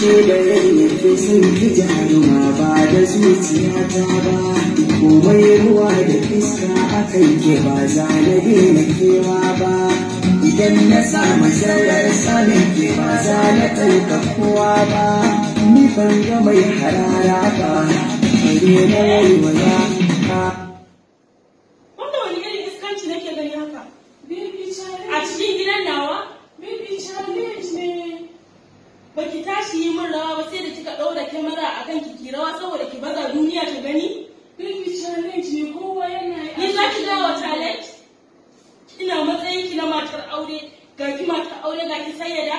So da rai yake son ki jaruma ba da zuciyata ba. Komai ruwa da iska akan ke ba za na daina kewa ba. Idan na samu zarar samun ke ba za na tanka kowa ba. Ni ban ga mai harara ba, bare na waiwaya ba. Wanda wani irin iskanci nake gani haka? Baby challenge. A cikin gidan nawa? Baby challenge ne. Baki tashi yi min rawa ba sai da kika ɗaura kyamara a kan ki rawa saboda ki baza duniya ta gani? Baby challenge ne, kowa yana yi. Ni za ki gawa challenge? Ina matsayin ki na matar aure, ga ki matar aure, ga ki sayyada?